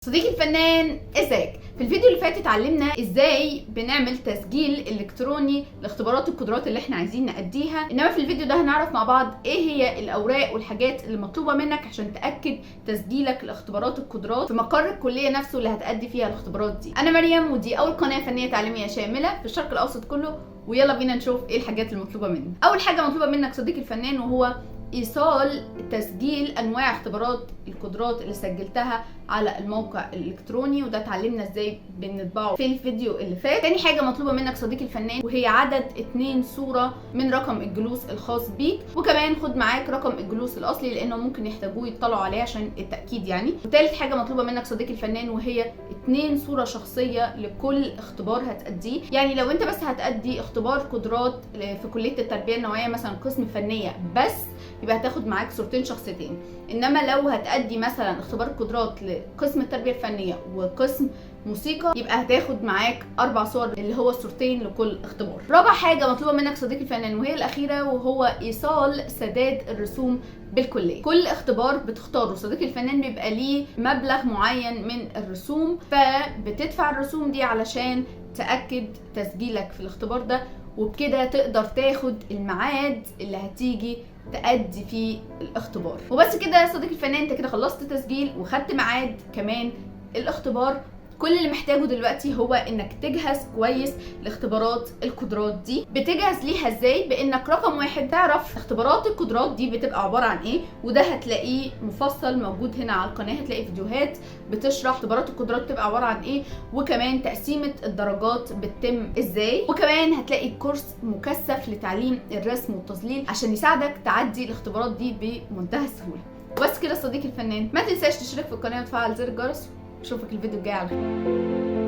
صديقي الفنان، ازيك؟ في الفيديو اللي فات اتعلمنا ازاي بنعمل تسجيل الكتروني لاختبارات القدرات اللي احنا عايزين نأديها. انما في الفيديو ده هنعرف مع بعض ايه هي الاوراق والحاجات اللي مطلوبه منك عشان تأكد تسجيلك لاختبارات القدرات في مقر الكلية نفسه اللي هتأدي فيها الاختبارات دي. انا مريم، ودي اول قناة فنية تعليمية شاملة في الشرق الاوسط كله، ويلا بينا نشوف ايه الحاجات المطلوبة منك. اول حاجة مطلوبه منك صديقي الفنان وهو ايصال تسجيل انواع اختبارات القدرات اللي سجلتها على الموقع الالكتروني، وده اتعلمنا ازاي بنطبعه في الفيديو اللي فات. تاني حاجة مطلوبه منك صديقي الفنان وهي عدد 2 صوره من رقم الجلوس الخاص بيك، وكمان خد معاك رقم الجلوس الاصلي لانه ممكن يحتاجوه يطلعوا عليه عشان التاكيد يعني. وتالت حاجة مطلوبه منك صديقي الفنان وهي 2 صوره شخصية لكل اختبار هتأديه. يعني لو انت بس هتأدي اختبار قدرات في كليه التربية النوعية مثلا قسم فنية بس، يبقى هتاخد معاك صورتين شخصيتين. انما لو هتأدي مثلا اختبار قدرات لقسم التربية الفنية وقسم موسيقى، يبقى هتاخد معاك 4 صور اللي هو صورتين لكل اختبار. رابع حاجة مطلوبه منك صديقي الفنان وهي الاخيرة، وهو ايصال سداد الرسوم بالكلية. كل اختبار بتختاره صديقي الفنان بيبقى ليه مبلغ معين من الرسوم، فبتدفع الرسوم دي علشان تأكد تسجيلك في الاختبار ده، وبكده تقدر تاخد الميعاد اللي هتيجي تأدي فيه الاختبار. وبس كده يا صديقي الفنان، انت كده خلصت تسجيل وخدت ميعاد كمان الاختبار. كل اللي محتاجه دلوقتي هو انك تجهز كويس لاختبارات القدرات دي. بتجهز ليها ازاي؟ بانك رقم 1 تعرف اختبارات القدرات دي بتبقى عبارة عن ايه، وده هتلاقيه مفصل موجود هنا على القناة، هتلاقي فيديوهات بتشرح اختبارات القدرات بتبقى عبارة عن ايه، وكمان تقسيمة الدرجات بتتم ازاي، وكمان هتلاقي كورس مكثف لتعليم الرسم والتظليل عشان يساعدك تعدي الاختبارات دي بمنتهى السهولة. وبس كده صديقي الفنان، ما تنساش تشترك في القناة وتفعل زر الجرس. اشوفك الفيديو الجاي على خير.